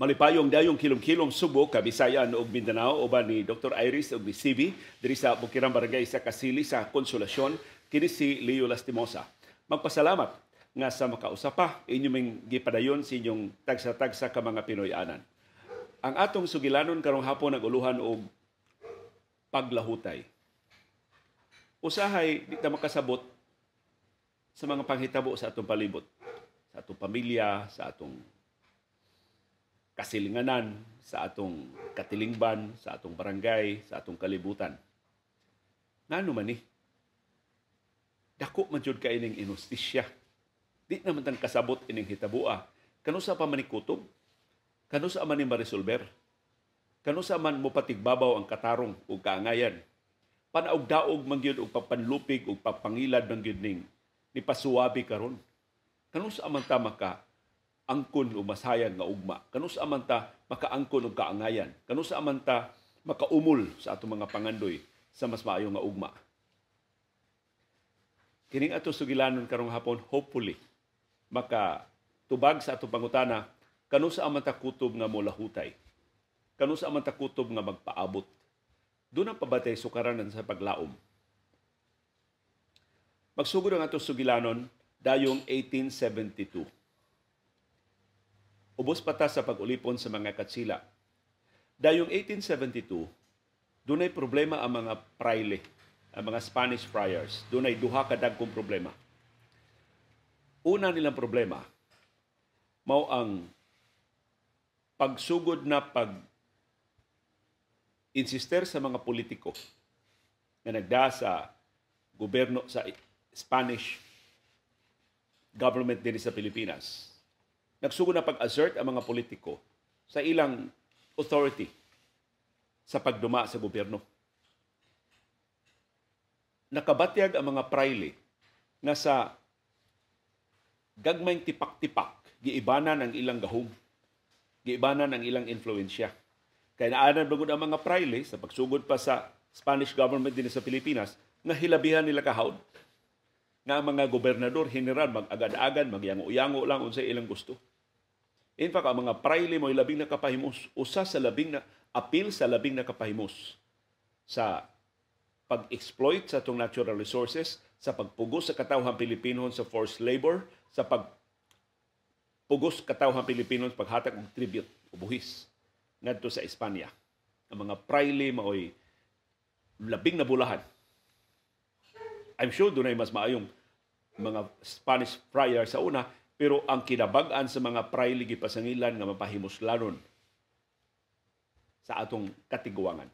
Malipayong dayong kilom-kilom Subo, Kabisayan ug Mindanao, uban ni Dr. Iris ug ni CB diri sa Bukirang Barangay sa Kasili sa Consolacion. Kini si Leo Lastimosa. Magpasalamat nga sa makausa pa inyo ming gipadayon sa inyong tagsa-tagsa ka mga Pinoy-anan. Ang atong sugilanon karong hapon nag-uluhan og paglahutay. Usahay di ta makasabot sa mga panghitabo sa atong palibot, sa atong pamilya, sa atong kasilinganan, sa atong katilingban, sa atong barangay, sa atong kalibutan. Ngano man ni? Dako man jud kay ining inhustisya. Di naman tang kasabot ining hitabua. Kanusa pa man ni kutob? Kanusa man ni maresolber? Kanusa man mopatigbabaw ang katarong ug kaangayan? Panaog-daog man gyud og pagpanlupig ug pagpangilad man gyud ning ni pasuwabi karon. Kanusa man ta maka angkon og masayag nga ugma? Kanusa man ta makaangkon og kaangayan? Kanusa man ta makaumol sa atong mga pangandoy sa mas maayo nga ugma? Kining ato sugilanon karong hapon, hopefully maka tubag sa atong pangutana, kanusa man ta kutob nga molahutay? Kanusa man ta kutob nga magpaabot? Doon ang pabatay sukaranan sa paglaom. Magsugod ang ato sugilanon dayong 1872. Ubos pa ta sa pag-ulipon sa mga Katsila. Dayong 1872, dunay problema ang mga praile, ang mga Spanish friars. Dunay duha ka dagkong problema. Una nilang problema, mao ang pagsugod na pag insister sa mga politiko nga nagda sa gobyerno sa Spanish government dinhi sa Pilipinas. Nagsugod na pag-assert ang mga politiko sa ilang authority sa pagduma sa gobyerno. Nakabatyag ang mga praile nga sa gagmayng tipak-tipak, giibanan ang ilang gahom, giibanan ang ilang influensya. Kay naanan bagod ang mga praile sa pagsugod pa sa Spanish government din sa Pilipinas nga hilabihan nila kahawd. Nga ang mga gobernador, general, mag-agad-agad, magyango-yango lang unsay ilang gusto. In fact, ang mga praile mo'y labing nakapahimos, usa sa labing na apil sa labing nakapahimos sa pag-exploit sa atong natural resources, sa pagpugos sa katawhan Pilipino sa forced labor, sa pagpugos katawhan Pilipino sa paghatag og tribute o buhis ngadto sa Espanya. Ang mga praile maoy labing nabulahan. I'm sure dunay mas maayong mga Spanish friar sa una, pero ang kinabag-an sa mga praile gipasangilan nga mapahimuslanon sa atong katiguangan.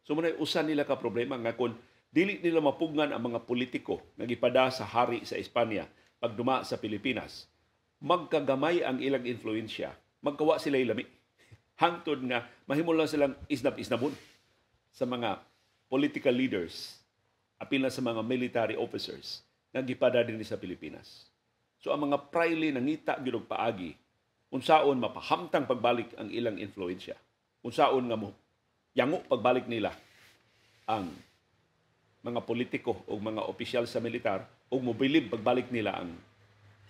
So muna'y usa nila ka problema nga kung dili nila mapugnan ang mga politiko nga gipada sa hari sa Espanya pagduma sa Pilipinas, magkagamay ang ilang influensya, magkawa sila lami. Hangtod nga mahimo lang silang isnab-isnabon sa mga political leaders, apil na sa mga military officers nga gipada dinhi sa Pilipinas. So ang mga praile nangita gyud og paagi unsaon mapahamtang pagbalik ang ilang influensya. Unsaon nga mo yango pagbalik nila ang mga politiko o mga opisyal sa militar o mobilib pagbalik nila ang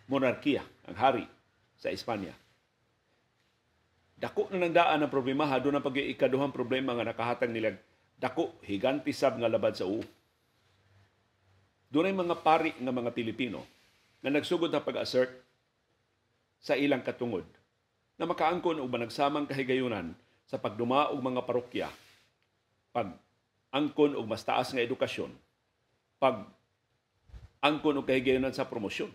monarkiya, ang hari sa Espanya. Dako na nang daan ang problema, ha, doon ang pag-ikaduhang problema nga nakahatag nila dako, higanti sab nga labad sa uo. Doon ay mga pari nga mga Pilipino na nagsugod na pag-assert sa ilang katungod na makaangkon og managsamang kahigayunan sa pagduma og mga parokya, pag angkon og mas taas nga edukasyon, pag angkon og kahigayunan sa promosyon.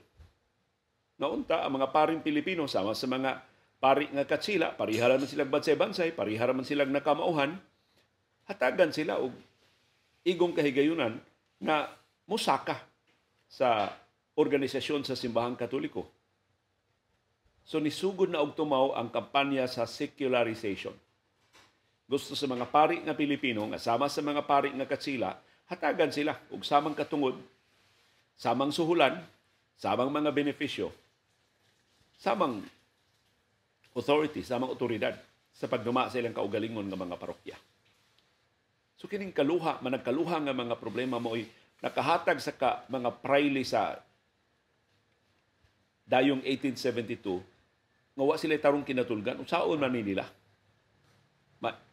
Naunta ang mga paring Pilipino sama sa mga pari nga Katsila, pariha man silang bansay-bansay, pariha man silang nakamauhan, hatagan sila og igong kahigayunan na musaka sa organisasyon sa Simbahang Katoliko. So nisugod na og tumaw ang kampanya sa secularization. Gusto sa mga pari nga Pilipino nga sama sa mga pari nga Katsila, hatagan sila og samang katungod, samang suhulan, samang mga benepisyo, samang authority, samang otoridad sa pagduma sa ilang kaugalingon nga mga parokya. So kining kaluha, managkaluha nga mga problema mo'y nakahatag sa mga praile sa dayong 1872 nga wa sila tarong kinatulgan, unsaon man ni nila?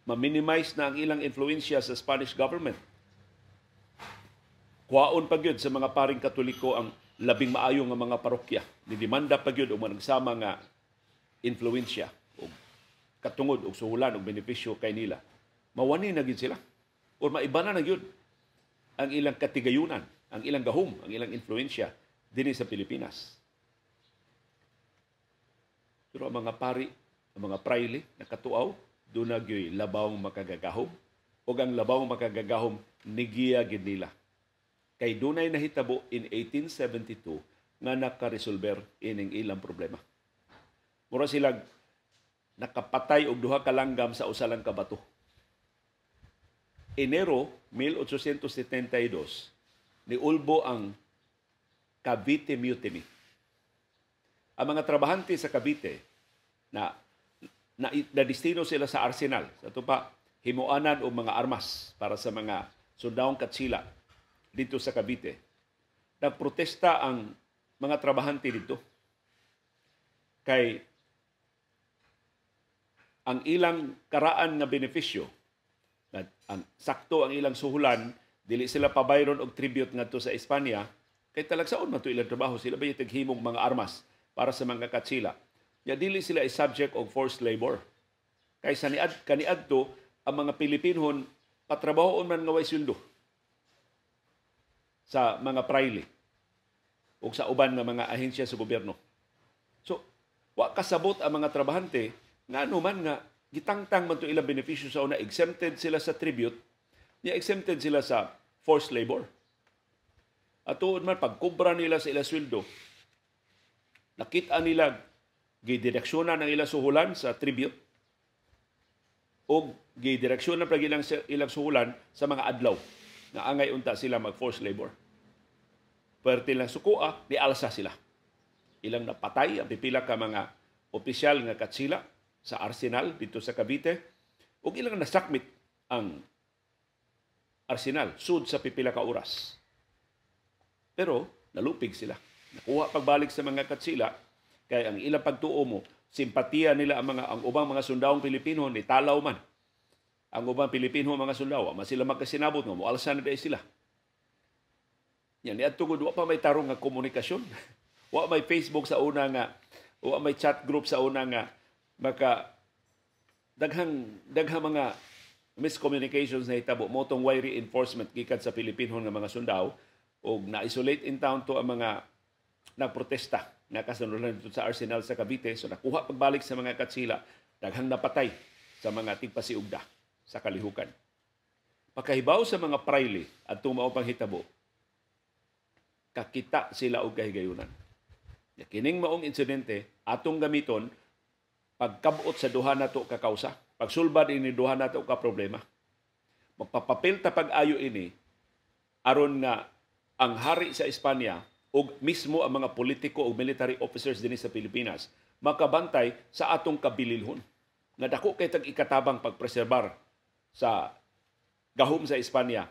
Ma-minimize na ang ilang influensya sa Spanish government. Kuwaon pa gyud sa mga paring Katoliko ang labing maayo nga mga parokya. Nidemanda pa gyud og managsama nga influensya og katungod og suhulan og benepisyo kay nila. Mawani na gyud sila or maiba na gyud ang ilang katigayunan, ang ilang gahom, ang ilang influensya dinhi sa Pilipinas. Pero ang mga pari, ang mga prayle nakatuaw, duna gyoy labawng makagagahom ug ang labawng makagagahom nigiya gid nila. Kay dunay nahitabo in 1872 nga nakaresolver ining ilang problema. Mura sila nakapatay og duha ka langgam sa usa lang ka bato. Enero 1872, niulbo ang Cavite Mutiny. Ang mga trabahante sa Cavite na na, na destino sila sa arsenal. Sa ato pa, himuanan og mga armas para sa mga sundawong katsila dito sa Cavite. Nagprotesta ang mga trabahante dito. Kay ang ilang karaan nga benepisyo, ang sakto ang ilang suhulan, dili sila pabayron og tribute ngadto sa Espanya, kay talagsaon man to ilang trabaho, sila ba tighimog mga armas para sa mga katsila. Ya dili sila is subject og forced labor. Kay sa niad kaniadto ang mga Pilipinhon patrabahoon man nga way sweldo sa mga prayle o sa uban nga mga ahensya sa gobyerno. So, wa kasabot ang mga trabahante ngano man nga gitangtang man to ilang benepisyo sa una, exempted sila sa tribute, niya exempted sila sa forced labor. At tuod man pagkobra nila sa ilang sweldo, nakita nila gidireksyonan ang ilang suhulan sa tribute o gidireksyonan pa ilang, ilang suhulan sa mga adlaw na angay unta sila mag-forced labor. Pwerte lang sukua, ni alsa sila. Ilang napatay ang pipila ka mga opisyal nga katsila sa arsenal dito sa Cavite ug ilang nasakmit ang arsenal sud sa pipila ka oras. Pero nalupig sila. Nakuha pagbalik sa mga katsila kay ang ilang pagtuo mo, simpatiya nila ang mga ang ubang mga sundawong Pilipino ni talaw man. Ang ubang Pilipino mga sundao, man sila magkasinabot nga moalsa na diay sila. Yan niadto gud wa pa may tarong nga komunikasyon. Wa may Facebook sa una nga, wa may chat group sa una nga maka daghang daghang mga miscommunications na hitabo motong way reinforcement gikan sa Pilipino nga mga sundao og na-isolate in town to ang mga nagprotesta nga kasanulan dito sa arsenal sa Cavite. So nakuha pagbalik sa mga katsila, daghang napatay sa mga tigpasiugda sa kalihukan. Pagkahibaw sa mga prayle at mao panghitabo, kakita sila og kahigayunan. Kining maong insidente atong gamiton pagkabot sa duha nato ka kausa, pagsulbad ini duha nato ka problema. Magpapapil ta pag-ayo ini aron nga ang hari sa Espanya ug mismo ang mga politiko ug military officers dinhi sa Pilipinas makabantay sa atong kabililhon. Nga dako kay tag ikatabang pagpreserbar sa gahom sa Espanya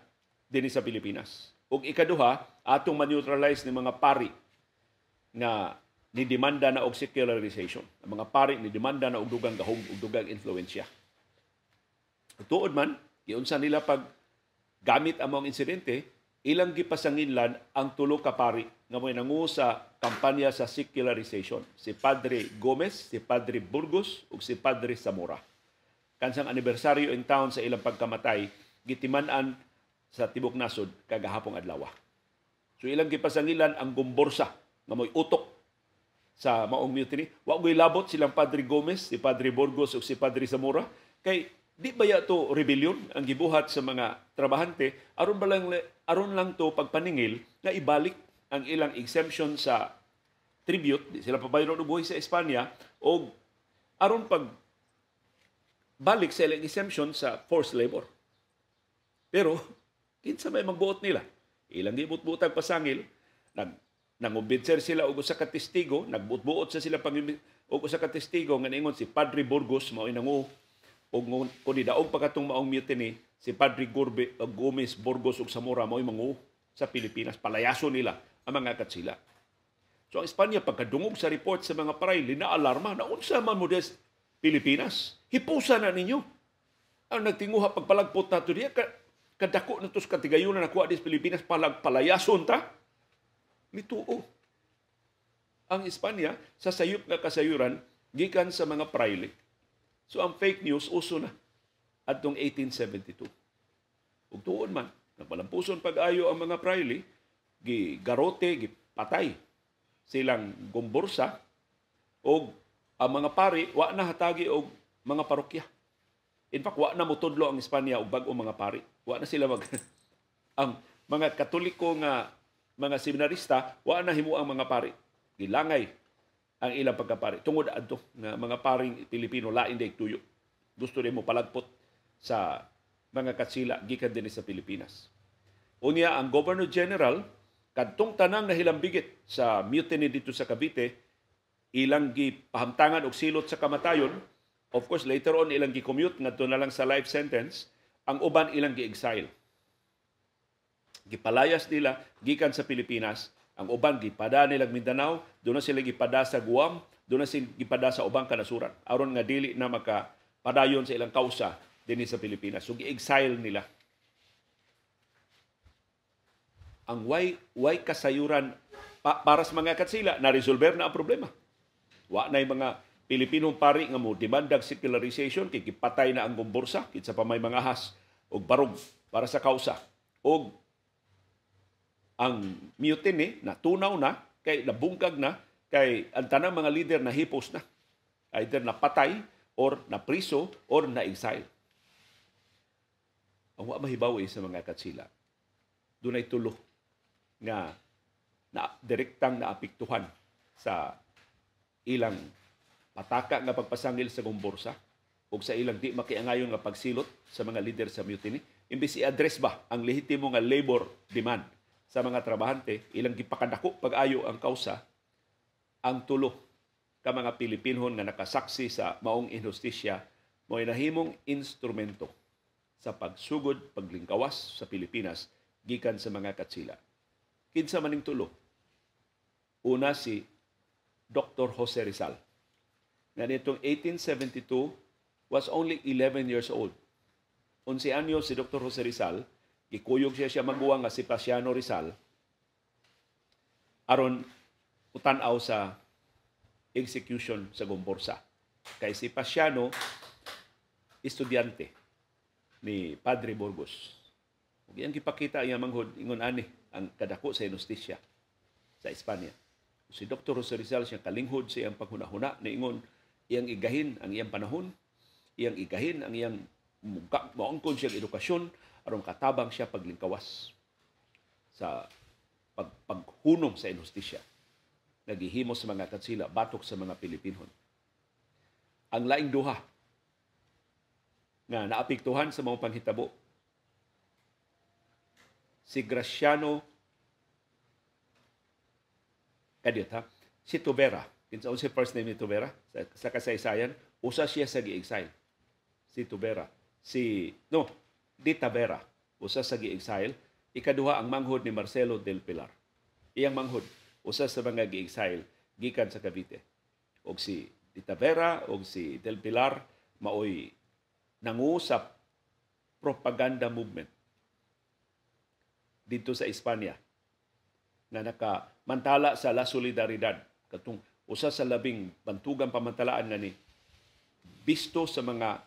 dinhi sa Pilipinas. Ug ikaduha, atong ma-neutralize ni mga pari nga ni demanda na og secularization. Ang mga pari ni demanda na og dugang gahom ug dugang influensya. Tuod man, giunsa nila pag gamit ang mga insidente, ilang gipasanginlan ang tulo ka pari nga mo'y nangu sa kampanya sa secularization. Si Padre Gomez, si Padre Burgos ug si Padre Zamora. Kansang anibersaryo in town sa ilang pagkamatay, gitiman-an sa tibok nasod kagahapong adlaw. So ilang gipasangilan ang gumborsa nga mo'y utok sa maong mutiny. Wa ko'y labot silang Padre Gomez, si Padre Burgos ug si Padre Zamora kay di ba ya to rebellion ang gibuhat sa mga trabahante, aron ba lang aron lang to pagpaningil nga ibalik ang ilang exemption sa tribute, di sila pabayron og buhi sa Espanya, og aron pag balik sa ilang exemption sa forced labor. Pero kinsa may magbuot nila? Ilang gibut-butag pasangil, nangumbinser sila og usa ka testigo, nagbuot-buot sa sila pang og usa ka testigo nga niingon si Padre Burgos mao nangu og kun nidaog pa katong maong mutiny, si Padre Gurbe, Gomez, Burgos ug Zamora mao'y mangu sa Pilipinas. Palayaso nila ang mga katsila. So ang Espanya, pagkadungog sa report sa mga prayle, na-alarma na, "Unsa man mo des Pilipinas? Hipusa na ninyo. Ang nagtinguha pagpalagpot nato diya, kadako na tos katigayunan nakuha dis Pilipinas, palag palayason ta." Mituo ang Espanya sa sayop nga kasayuran gikan sa mga prayle. So ang fake news uso na adtong 1872. Ug tuon man, nagpalampuson pag-ayo ang mga prayle, gigarote, gipatay silang gombursa og ang mga pari wa na hatagi og mga parokya. In fact, wa na motudlo ang Espanya og bag-o mga pari. Wa na sila mag ang mga Katoliko nga mga seminarista, wa na himo ang mga pari. Gilangay ang ilang pagkapari. Tungod adto nga mga paring Pilipino lain day tuyo. Gusto rin mo palagpot sa mga katsila gikan dinhi sa Pilipinas. Unya, ang Governor General, kadtong tanang nahilambigit sa mutiny dito sa Cavite, ilang gipahamtangan og silot sa kamatayon. Of course, later on ilang gi-commute ngadto na lang sa life sentence. Ang uban ilang gi-exile. Gipalayas nila gikan sa Pilipinas. Ang uban gipada nilang Mindanao, doon na sila gipada sa Guam, doon na sila gipada sa ubang kanasuran aron nga dili na makapadayon sa ilang kausa dinhi sa Pilipinas. So gi-exile nila. Ang way kasayuran para sa mga katsila, na resolver na ang problema. Wa na'y mga Pilipinong pari nga mo demandag secularization kay gipatay na ang gombursa, kinsa pa may mga has og barog para sa kausa. Og ang mutiny natunaw na kay nabungkag na kay ang tanang mga leader na hipos na, either napatay or napriso or na-exile. Ang wa mahibaw sa mga katsila, dunay tulo nga na direktang naapektuhan sa ilang pataka nga pagpasangil sa gombursa o sa ilang di makiangayon nga pagsilot sa mga leader sa mutiny. Imbis i-address ba ang lehitimo nga labor demand sa mga trabahante, ilang gipakadako pag-ayo ang kausa. Ang tulo ka mga Pilipinhon nga nakasaksi sa maong inhustisya mo'y nahimong instrumento sa pagsugod, paglingkawas sa Pilipinas gikan sa mga katsila. Kinsa maning tulo? Una, si Dr. Jose Rizal, nga nitong 1872 was only 11 years old. 11 anyo si Dr. Jose Rizal, gikuyog siya siya maguwang nga si Paciano Rizal aron utan-aw sa execution sa gombursa. Kay si Paciano, estudyante ni Padre Burgos. Ug iyang gipakita iyang manghod, ingon ani ang kadako sa inustisya sa Espanya. Si Dr. Jose Rizal siya kalinghod sa iyang paghunahuna, niingon iyang igahin ang iyang panahon, iyang igahin ang iyang moangkon siyang edukasyon aron katabang siya paglingkawas sa paghunong sa inhustisya nagihimo sa mga katsila batok sa mga Pilipinhon. Ang laing duha nga naapektuhan sa mga panghitabo, si Graciano Kadiyot ha, si Tuvera. Kinsa si first name ni Tuvera sa kasaysayan, usa siya sa gi-exile. Si Tuvera, si no, Di Tavera, usa sa gi-exile. Ikaduha, ang manghod ni Marcelo del Pilar. Iyang manghod, usa sa mga gi-exile gikan sa Cavite. Og si Di Tavera og si del Pilar maoy nangu sa propaganda movement dito sa Espanya nga nakamantala sa La Solidaridad, katong usa sa labing bantugang pamantalaan nga ni bisto sa mga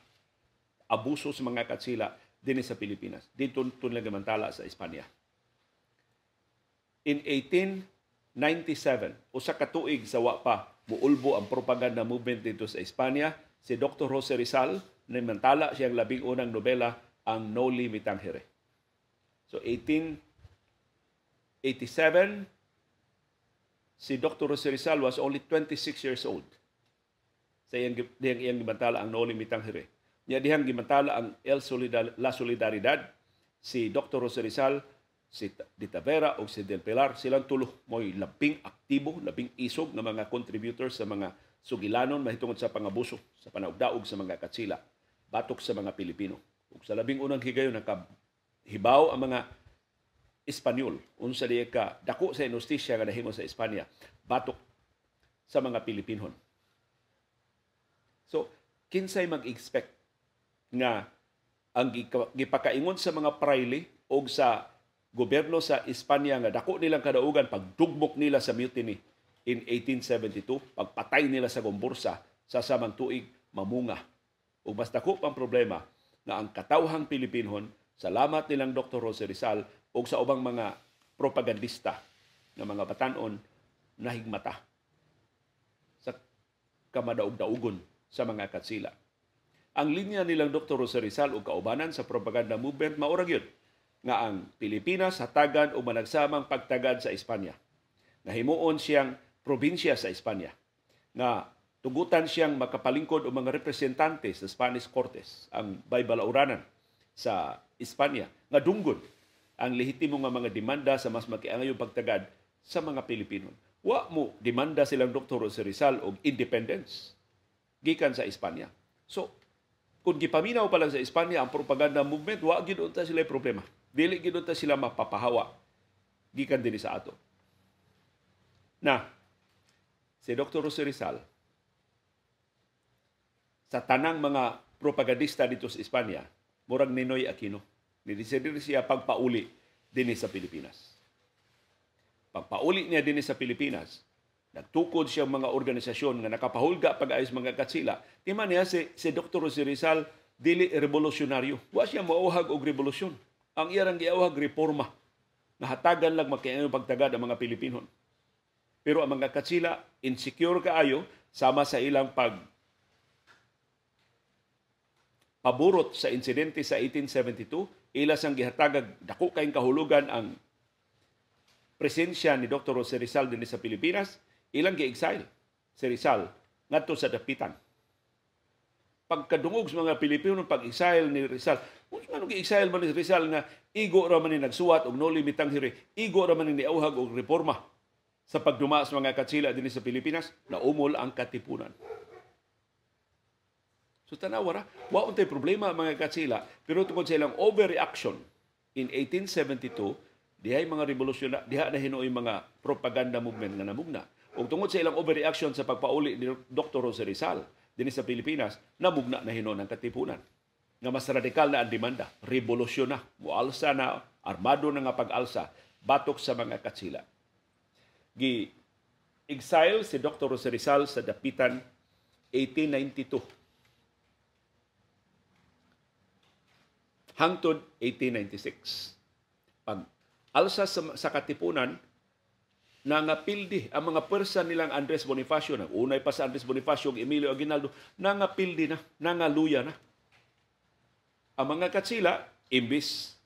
abuso sa mga katsila dinhi sa Pilipinas. Dito lang gimantala sa Espanya. In 1897, usa ka tuig sa wa pa muulbo ang propaganda movement dito sa Espanya, si Dr. Jose Rizal nimantala siyang labing unang nobela, ang Noli Me Tangere. So 1887, si Dr. Jose Rizal was only 26 years old sa iyang gimantala ang Noli Me Tangere. Nya dihang gimantala ang La Solidaridad, si Dr. Jose Rizal, si Di Tavera o si Del Pilar, silang tulo mo'y labing aktibo, labing isog nga mga contributors sa mga sugilanon mahitungod sa pangabuso, sa panaugdaog sa mga katsila, batok sa mga Pilipino. Ug sa labing unang higayon, nakahibaw ang mga Espanyol, unsa diay ka dako sa inustisya nga nahimo sa Espanya batok sa mga Pilipinhon. So, kinsay mag-expect nga ang gipakaingon sa mga prayle og sa gobyerno sa Espanya nga dako nilang kadaugan pagdugmok nila sa mutiny in 1872, pagpatay nila sa Gomburza sa samang tuig, mamunga? Ug mas dako pang problema nga ang katawhang Pilipinhon, salamat nilang Dr. Jose Rizal o sa ubang mga propagandista nga mga batan-on, nahigmata sa kamadaog-daugon sa mga katsila. Ang linya nilang Dr. Jose Rizal ug kaubanan sa propaganda movement maura gyud nga ang Pilipinas hatagan og managsamang pagtagad sa Espanya. Nahimuon siyang probinsya sa Espanya nga tugutan siyang makapalingkod og mga representante sa Spanish Cortes, ang baybalauranan sa Espanya, nga dunggon ang lehitimo nga mga demanda sa mas makiangayong pagtagad sa mga Pilipino. Wa mo demanda silang Dr. Jose Rizal og independence gikan sa Espanya. So, kung gipaminaw pa lang sa Espanya ang propaganda movement, wa gyud unta sila problema. Dili gyud unta sila mapapahawa gikan dinhi sa ato. Na si Dr. Jose Rizal, sa tanang mga propagandista dito sa Espanya, murag Ninoy Aquino. Nidesidir siya pagpauli dinhi sa Pilipinas. Pagpauli niya dinhi sa Pilipinas, nagtukod siya mga organisasyon nga nakapahulga pag-ayos mga katsila. Tima niya si Dr. Jose Rizal dili revolusyonaryo. Wa siya mauhag og revolusyon. Ang iyang giauhag, reforma. Nahatagan lang makiangayong pagtagad ang mga Pilipinon. Pero ang mga katsila, insecure kaayo sama sa ilang paburot sa insidente sa 1872, ila sang gihatagag dako kayong kahulugan ang presensya ni Dr. Jose Rizal dinhi sa Pilipinas, ilang gi-exile si Rizal ngadto sa Dapitan. Pagkadungog sa mga Pilipino pag-exile ni Rizal, unsa man gi-exile man ni Rizal nga igo ra man ni nagsuwat og Noli Me Tangere, igo ra man ni niauhag og reforma sa pagduma sa mga katsila dinhi sa Pilipinas, naumol ang Katipunan. So tanawa ra, wa untay problema ang mga katsila, pero tungod sa ilang overreaction in 1872, dihay mga revolusyon, diha na hinuoy mga propaganda movement nga namugna. Ug tungod sa ilang overreaction sa pagpauli ni Dr. Jose Rizal dinhi sa Pilipinas, namugna na hinuon ang Katipunan. Nga mas radikal na ang demanda, revolusyon na, mualsa na, armado na nga pag-alsa, batok sa mga katsila. Gi-exile si Dr. Jose Rizal sa Dapitan 1892. Hangtod 1896. Pag alsa sa Katipunan, nangapildi ang mga pwersa nilang Andres Bonifacio, nag-unay pa sa Andres Bonifacio ug Emilio Aguinaldo, nangapildi na, nangaluya na. Ang mga katsila, imbis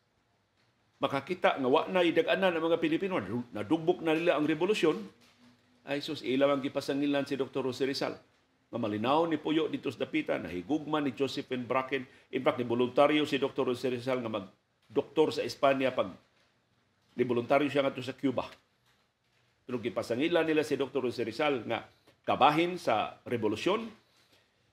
makakita nga wa na idag-anan ang mga Pilipino, nadugbok na nila ang revolusyon, ay sus, ilang ang gipasangilan si Dr. Jose Rizal. Nga malinaw ni Puyo dito sa Dapitan, nahigugma ni Josephine Bracken. In fact, ni voluntaryo si Dr. Jose Rizal nga mag-doktor sa Espanya pag ni voluntaryo siya ngadto sa Cuba. Pero gipasangilan nila si Dr. Jose Rizal nga kabahin sa revolusyon,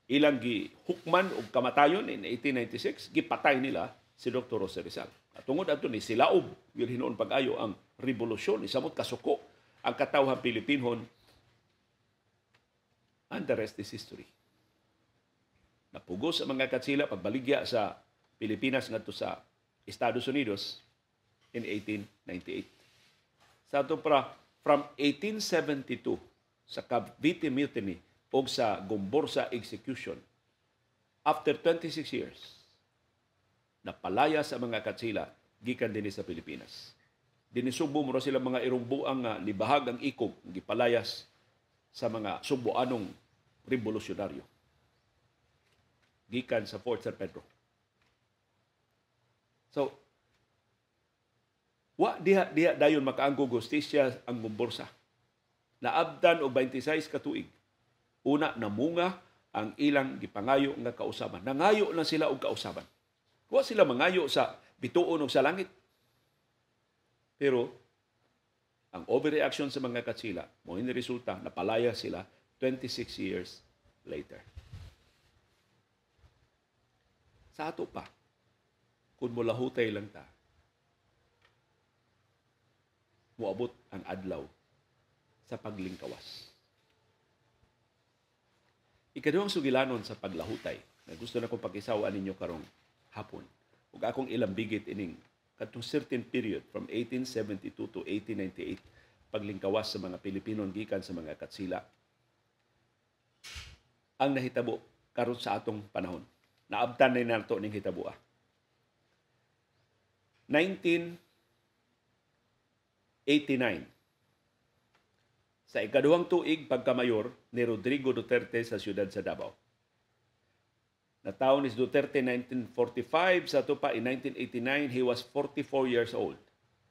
ilang gihukman og kamatayon in 1896, gipatay nila si Dr. Jose Rizal. At tungod adto ni silaob yun hinuon pag-ayo ang revolusyon, isamot kasuko ang katawhan Pilipinhon. And the rest is history. Napugos ang mga katsila pagbaligya sa Pilipinas ngadto sa Estados Unidos in 1898. Sa ato pra, from 1872 sa Cavite Mutiny o sa Gomburza execution, after 26 years, napalaya sa mga katsila gikan dinhi sa Pilipinas. Dinhi Sugbo mura sila mga irong buang nga nibahag ang ikog, gipalayas sa mga Sugboanong revolusyonaryo gikan sa Fort San Pedro. So, wa diha diha dayon makaangkog hustisya ang Gomburza. Naabdan og 26 ka tuig. Una namunga ang ilang gipangayo nga kausaban. Nangayo na sila og kausaban. Wa sila mangayo sa bituon og sa langit. Pero ang overreaction sa mga katsila, mo ini resulta, napalaya sila 26 years later. Sa ato pa, kung mulahutay lang ta, Moabot ang adlaw sa paglingkawas. Ikaduhang sugilanon sa paglahutay na gusto na kong pakisaw-an ninyo karong hapon, ug akong ilambigit ining katong certain period from 1872 to 1898, paglingkawas sa mga Pilipino gikan sa mga katsila, ang nahitabo karon sa atong panahon. Naabtan na nato ning hitaboa. 1989, sa ikaduhang tuig pagkamayor ni Rodrigo Duterte sa siyudad sa Davao. Natawo ni Duterte 1945, sa ato pa in 1989 he was 44 years old.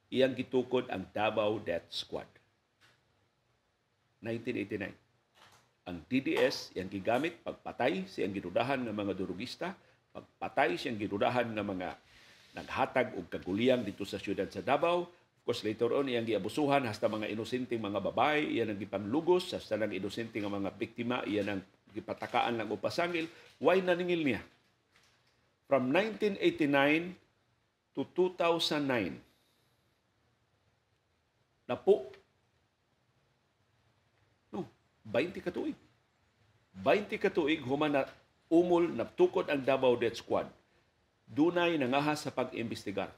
Iyang gitukod ang Davao Death Squad. 1989. Ang DDS iyang gigamit pagpatay sa iyang gidudahan nga mga durugista, pagpatay sa iyang gidudahan nga mga naghatag og kaguliyang dito sa siyudad sa Davao. Of course, later on, iyang giabusuhan hasta mga inosenteng mga babae, iyang ang gipanlugos, hasta ng inosente nga mga biktima, iyang ang gipatakaan lang og pasangil. Way naningil niya. From 1989 to 2009, napo, no, 20 ka tuig. 20 ka tuig human na umol, natukod ang Davao Death Squad. Dunay nangahas sa pag-imbestigar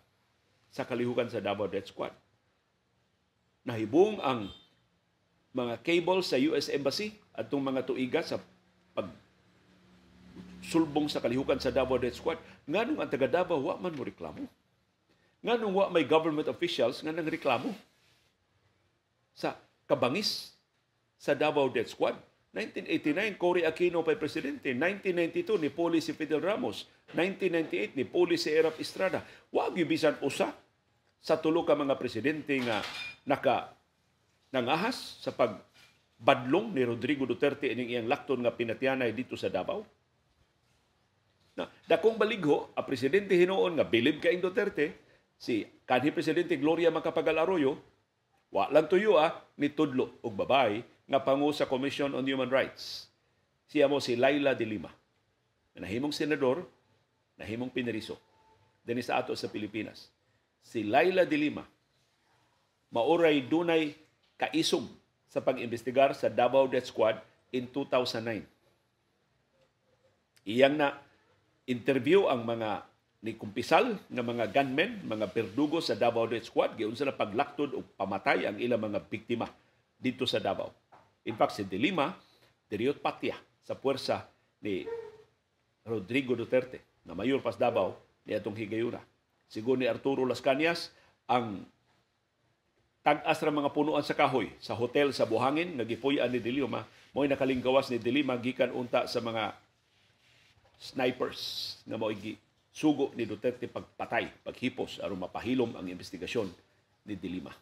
sa kalihukan sa Davao Death Squad. Nahibong ang mga cable sa US Embassy atong mga tuiga sa pag sulbong sa kalihukan sa Davao Death Squad. Nganong ang taga Davao wa man mo reklamo? Nganong wa may government officials nga nangreklamo sa kabangis sa Davao Death Squad? 1989, Cory Aquino pa'y presidente. 1992, ni puli si Fidel Ramos. 1998, ni puli si Erap Estrada. Wa gyud bisan usa sa tulo ka mga presidente nga naka nangahas sa pagbadlong ni Rodrigo Duterte ining iyang lakton nga pinatyanay dito sa Davao. Na, dakong baligho, ang presidente hinuon nga bilib kay Duterte, si kanhi presidente Gloria Macapagal Arroyo, wa lang tuyo ni tudlo og babay nga pangu sa Commission on Human Rights. Siya mo si Leila de Lima. Nahimong senador, nahimong pineriso dinhi sa ato sa Pilipinas. Si Leila de Lima maoray dunay kaisog sa pag-imbestigar sa Davao Death Squad in 2009. Iyang na interview ang mga ni kumpisal nga mga gunmen, mga berdugo sa Davao Death Squad, giunsa na paglaktod og pamatay ang ilang mga biktima dito sa Davao. In fact, si De Lima, diriyot patya sa puwersa ni Rodrigo Duterte, na mayor pas Davao ni atong higayuna. Sigon ni Arturo Lascañas, ang tag-as ra mga punuan sa kahoy sa hotel sa Buhangin nga gipuy-an ni De Lima, mo'y nakalinggawas ni De Lima gikan unta sa mga snipers nga mo'y sugo ni Duterte pagpatay, paghipos aron mapahilom ang investigasyon ni De Lima.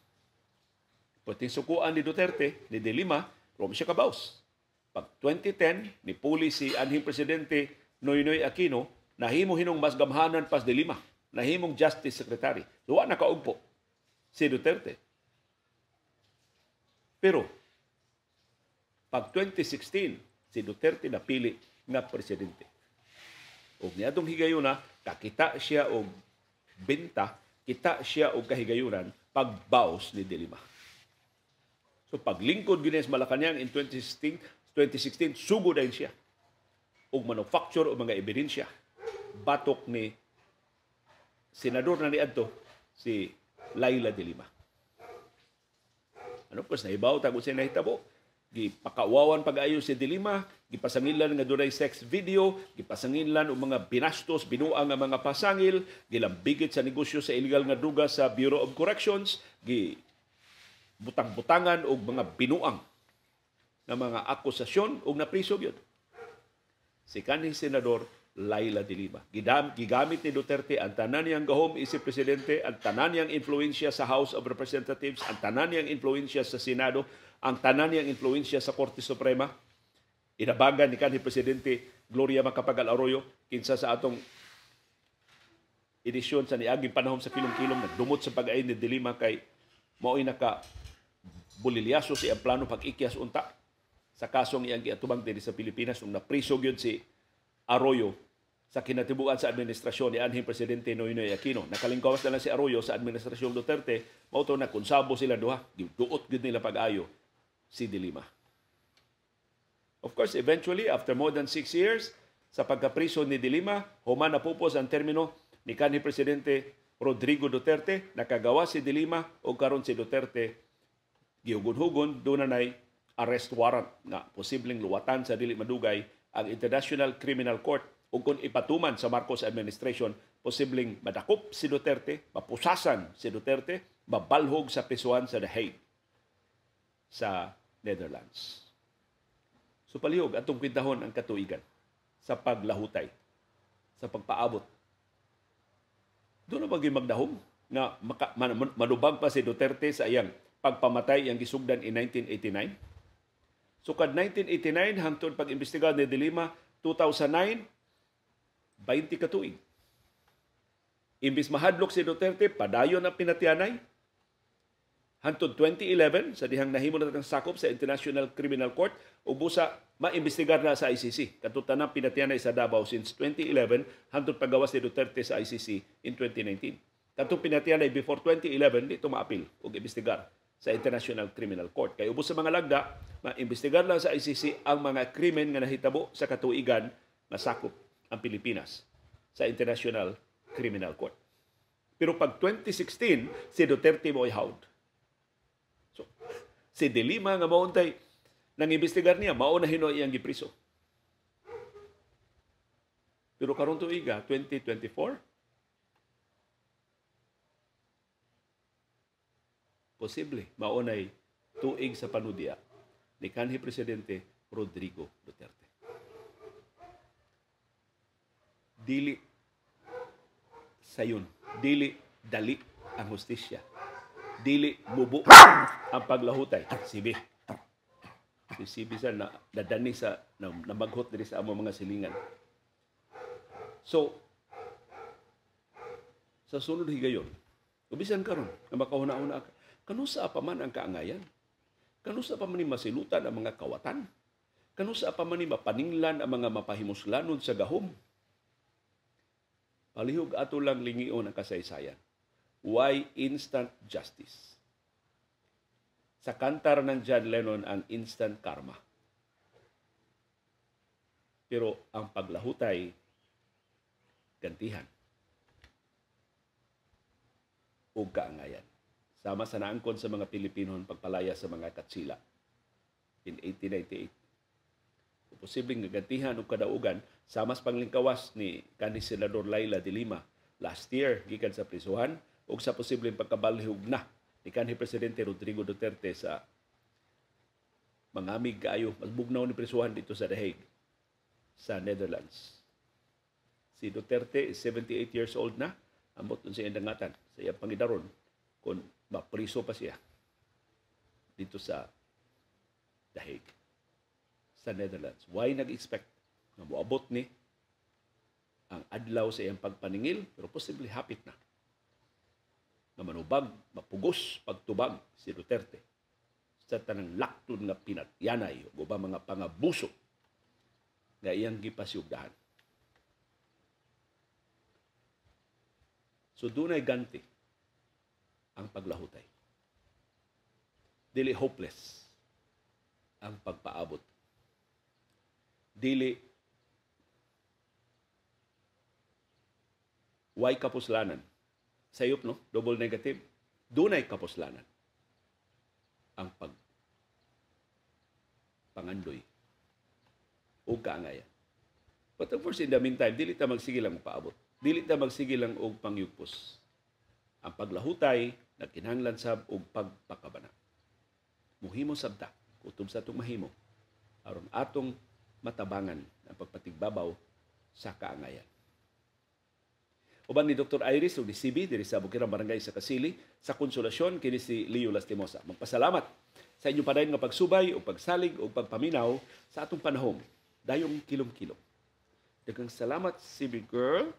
Pwedeng sukuan ni Duterte, ni De Lima, rom siya kabaws. Pag 2010, ni puli si anhing presidente Noynoy Aquino, nahimo hinong mas gamhanan pas De Lima, nahimong Justice Secretary. So, wa nakaugpo si Duterte. Pero, pag 2016, si Duterte napili nga presidente. Og niadtong higayuna, kakita siya og benta, kita siya og kahigayunan pagbaos ni De Lima. So paglingkod gyud sa Malacañang in 2016, sugo din siya og manufacture og mga ebidensya batok ni senador na niadto si Leila de Lima. Ano pues nahibaw tag unsay nahitabo? Gipakawawan pag-ayo si De Lima, gipasangilan nga dunay sex video, gipasangilan og mga binastos, binuang nga mga pasangil, gilambigit sa negosyo sa illegal nga druga sa Bureau of Corrections, gi butang-butangan og mga binuang nga mga akusasyon og napriso gyud si kanhing senador Leila de Lima. Gigamit ni Duterte ang tanan niyang gahom isip presidente, ang tanan niyang influensya sa House of Representatives, ang tanan niyang influensya sa Senado, ang tanan niyang influensya sa Korte Suprema. Inabagan ni kanhi presidente Gloria Macapagal Arroyo kinsa sa atong edisyon sa niaging panahon sa kilom-kilom nagdumot sa pag-ay ni De Lima kay mao'y naka bulilyaso sa iyang plano pag-ikyas unta sa kasong iyang giatubang dinhi sa Pilipinas nung napriso gyud si Arroyo sa kinatibuan sa administrasyon ni anhing Presidente Noynoy Aquino. Nakalingkawas na lang si Arroyo sa administrasyon Duterte, mao to na konsabo sila duha, giduot gyud nila pag-ayo si De Lima. Of course, eventually, after more than 6 years, sa pagkapriso ni De Lima, human napupos ang termino ni kanhi Presidente Rodrigo Duterte, nakagawa si De Lima o karon si Duterte gihugon-hugon, doon na nay arrest warrant nga posibleng luwatan sa dili madugay ang International Criminal Court o kung ipatuman sa Marcos administration, posibleng madakop si Duterte, mapusasan si Duterte, mabalhog sa prisuhan sa The Hague sa Netherlands. So palihog atong kwintahon ang katuigan sa paglahutay, sa pagpaabot. Doon na ba magdahom nga manubag pa si Duterte sa iyang pagpamatay iyang gisugdan in 1989? So kad 1989 hangtod pag-imbestiga ni De Lima 2009, 20 ka tuig. Imbis mahadlok si Duterte, padayon ang pinatianay. Hangtod 2011, sa dihang nahimo na ng sakop sa International Criminal Court, ubusa maimbestigar na sa ICC. Katong tanang pinatianay sa Davao since 2011, hangtod paggawas ni Duterte sa ICC in 2019. Katong pinatianay before 2011, dito maapil og imbestigar sa International Criminal Court. Kay ubos sa mga lagda, maimbestigar lang sa ICC ang mga krimen nga nahitabo sa katuigan nga sakop ang Pilipinas sa International Criminal Court. Pero pag 2016, si Duterte mo'y hawd. So, si De Lima nga mauntay nang imbestigar niya, mao na hinoy iyang gipriso. Pero karon tuiga, 2024, posible maunay tuig sa panudiya ni kanhi Presidente Rodrigo Duterte. Dili sayon, dili dali ang hustisya, dili mubo ang paglahutay. Sibi. Si Sibi sa na, nadani sa namaghot diri sa among mga silingan. So sa sunod higayon, ubisan karon nga makahuna-huna ka, kanusa pa man ang kaangayan? Kanusa pa man ni masilutan ang mga kawatan? Kanusa pa man ni mapaninglan ang mga mapahimuslanon sa gahom? Palihog ato lang lingion ang kasaysayan. Why instant justice? Sa kantar ng John Lennon ang instant karma. Pero ang paglahutay, gantihan o kaangayan. Sama sa naangkon sa mga Pilipino ang pagpalaya sa mga Katsila in 1898. Posibleng gagantihan o kadaugan sama sa panglingkawas ni kanhi Senador Laila de Lima last year gikan sa prisuhan o sa posibleng pagkabalhog na ni kanhi Presidente Rodrigo Duterte sa mangamig kaayo mas bugnaw ni prisuhan dito sa The Hague sa Netherlands. Si Duterte is 78 years old na, ambot nun siya dangatan sa iyang pangidaron kung mapriso pa siya dito sa The Hague sa Netherlands. Why nag-expect nga moabot ni ang adlaw sa iyang pagpaningil, pero posible hapit na nga manubag, mapugos, pagtubag si Duterte sa tanang laktod nga pinatyanay o ba mga pangabuso nga iyang gipasiugdahan. So dunay ganti ang paglahutay. Dili hopeless ang pagpaabot. Dili way kapuslanan. Sayop, no? Double negative. Dunay kapuslanan ang pag pangandoy o kaangayan. But of course, in the meantime, dili ta magsige lang paabot. Dili ta magsige lang og pangyugpos. Ang paglahutay nagkinahanglan sab og pagpakabana. Muhimo sabta, kutob sa atong mahimo aron atong matabangan ang pagpatigbabaw sa kaangayan. Uban ni Dr. Iris o ni CB diri sa Bukirang Barangay sa Kasili sa Konsolasyon, kini si Leo Lastimosa. Magpasalamat sa inyong padayon nga pagsubay o pagsalig o pagpaminaw sa atong panahom. Dayong kilom-kilom. Daghang salamat, CB girl.